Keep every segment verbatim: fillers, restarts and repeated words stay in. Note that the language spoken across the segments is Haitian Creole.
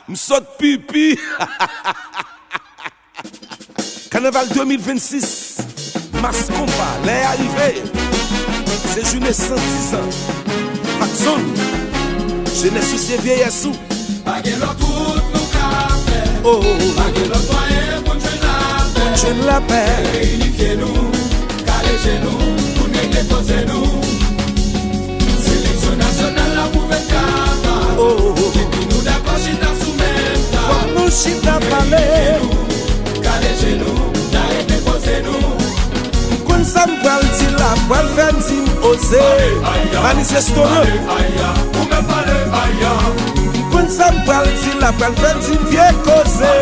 M sot pipi. Kanaval de mil vennsis, Mas Konpa, lè a rive. Se jounen san diz an. Vakzòn, jenès ou se vyeyès ou. Pa gen lòt wout nou ka fè. Oh. Pa gen lòt mwayen pou n jwenn lapè. Pou n jwenn lapè. Reyinifye nou, kale je nou, pou n regle koze nou. Seleksyon nasyonal la pou vennkat a. Oh. Epi nou dakò chita sou menm tab. Fòk nou chita pale. Reyinifye nou, kale je nou, n a rete koze nou. M konn sa m pral di la, pral fè m di m oze. Manifesto nan. M konn sa m pral di la, pral fè m di m vye koze.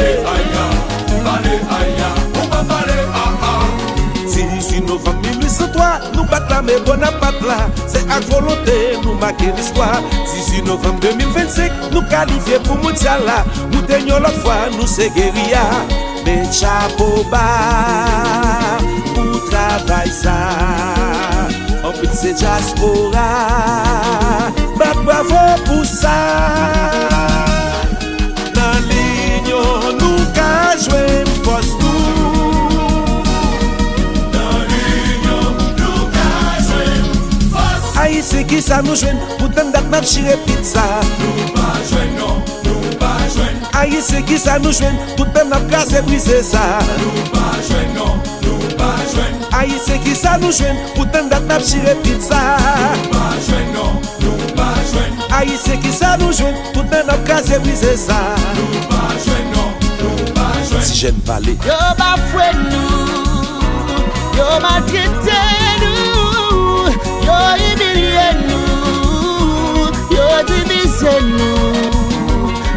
Dizuit novanm mil uit san twa, nou bat lame Bonapat la. Se ak volonte nou make listwa. Dizuit novanm de mil vennsenk, nou kalifye pou mondyal la. Nou te yon lòt fwa, nou se geriya. Met chapo ba pou travay sa. Anpil se dyaspora. Bat bravo pou sa. Nan linyon nou ka jwenn fòs nou. Nan linyon nou ka jwenn fòs. Ayisyen, kisa nou jwenn pou tann dat n ap chire pizza? Nou pa jwenn non, nou pa jwenn. Ayisyen, kisa nou jwenn? Tout tan n ap kraze brize sa. Nou pa jwenn non, nou pa jwenn. Ayisyen, kisa nou jwenn? Pou tann dat n ap chire pizza. Nou pa jwenn non, nou pa jwenn. Ayisyen, kisa nou jwenn? Tout tan n ap kraze brize sa. Nou pa jwenn non, nou pa jwenn. Ti jèn pale. Yo bafwe nou, yo maltrete nou, yo imilye nou, yo divize nou.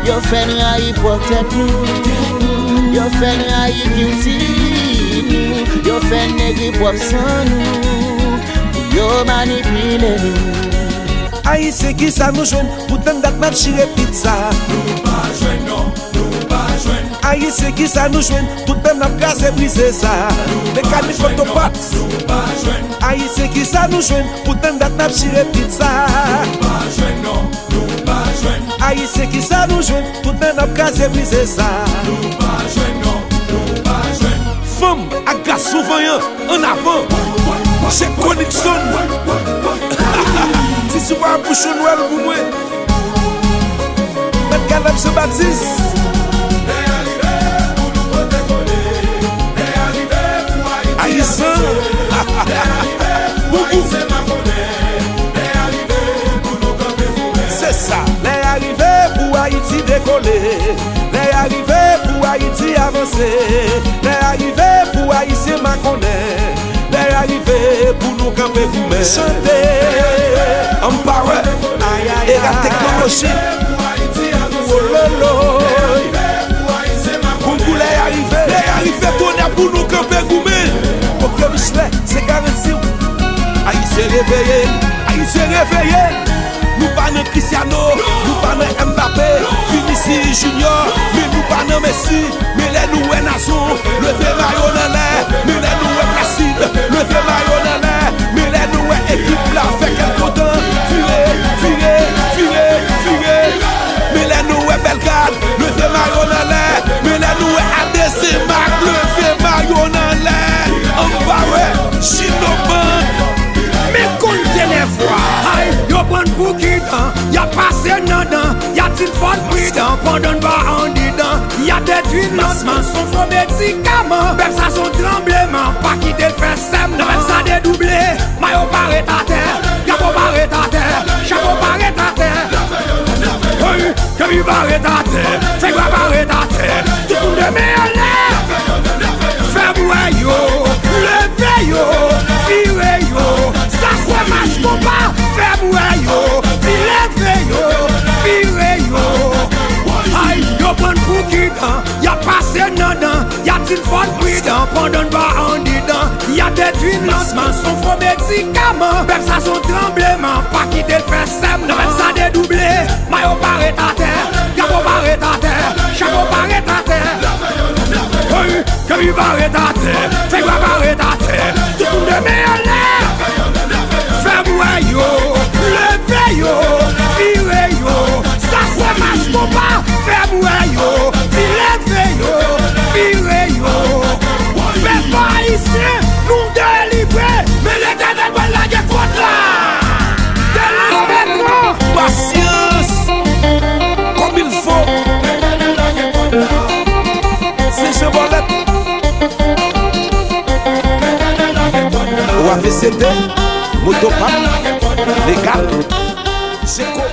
Yo fè n rayi pwòp tèt nou. Yo fè n rayi kilti nou. Yo fè n negri pwòp san nou. Yo manipile nou. Ayisyen, kisa nou jwenn? Pou tann dat n ap chire pizza. Nou pa jwenn non, nou pa jwenn. Ayisyen, kisa nou jwenn? Tout tan n ap kraze brize sa. Mekanik otopat. Nou pa jwenn. Ayisyen, kisa nou jwenn? Pou tann dat n ap chire pizza. Nou pa jwenn non, nou pa jwenn. Ayisyen, kisa nou jwenn? Tout tan n ap kraze brize sa. Nou pa jwenn non, nou pa jwenn. Fanm ak gason vanyan, ann avan. Chèk Konikson. Ti sou pa bouchon Nwèl pou mwen. Mèt Kaleb Jean Baptiste. Ayisyen. Boubou. Se sa. Lè a rive pou Ayiti dekole. Lè a rive pou Ayiti avanse. Lè a rive pou Ayisyen makonnen. Lè a rive pou nou kanpe goumen. Chante. Ann pa wè. Era teknoloji. Wololo. Konkou lè a rive. Lè a rive tonè pou nou kanpe goumen. Oke Michelet, se garanti w. Ayisyen reveye, Ayisyen reveye. Nou pa nan Cristiano, nou pa nan Mbappé, Vinicius Junior, men nou pa nan Messi. Men lè nou wè Nazon, leve mayo n anlè. Men lè nou wè Placide, leve mayo n anlè. Men lè nou wè ekip la fè kè l kontan, vire, vire, vire, vire. Men lè nou wè Bellegarde, leve mayo n anlè. Men lè nou wè Adesema, leve mayo n anlè. Ann pa wè, Jinobank. Men konn te nèf fwa. Ay, yo pran n pou kitan, y ap pase n nan dan, y ap di n fò n pridan, pandan n pa andidan, y ap detwi n lantman, s on fo medikaman, pèp sa s on tranbleman, pa kite l fè sèm nan, pèp sa dedouble, mayo pa ret atè, drapo pa ret atè, chapo pa ret atè. Woy! Zanmi pa ret atè, fèy bwa pa ret atè, tout moun de men anlè. Fè m wè yo, leve yo, vire yo, sa se Mas Konpa. Fè m wè yo, di leve yo, vire yo. Ay, yo pran n pou kitan, y ap pase n nan dan, y ap di n fò n pridan, pandan n pa andidan, y ap detwi n lantman, s on fo medikaman, pèp sa s on tranbleman, pa kite l fè sèm nan, pèp sa dedouble, mayo pa ret atè, drapo pa ret atè, chapo pa ret atè. Woy, zanmi pa ret atè, fèy bwa pa ret atè, tout moun de men anlè. Fè m wè yo, leve yo, vire yo, sa se Mas P A V C T, moto pam, legal. Se ko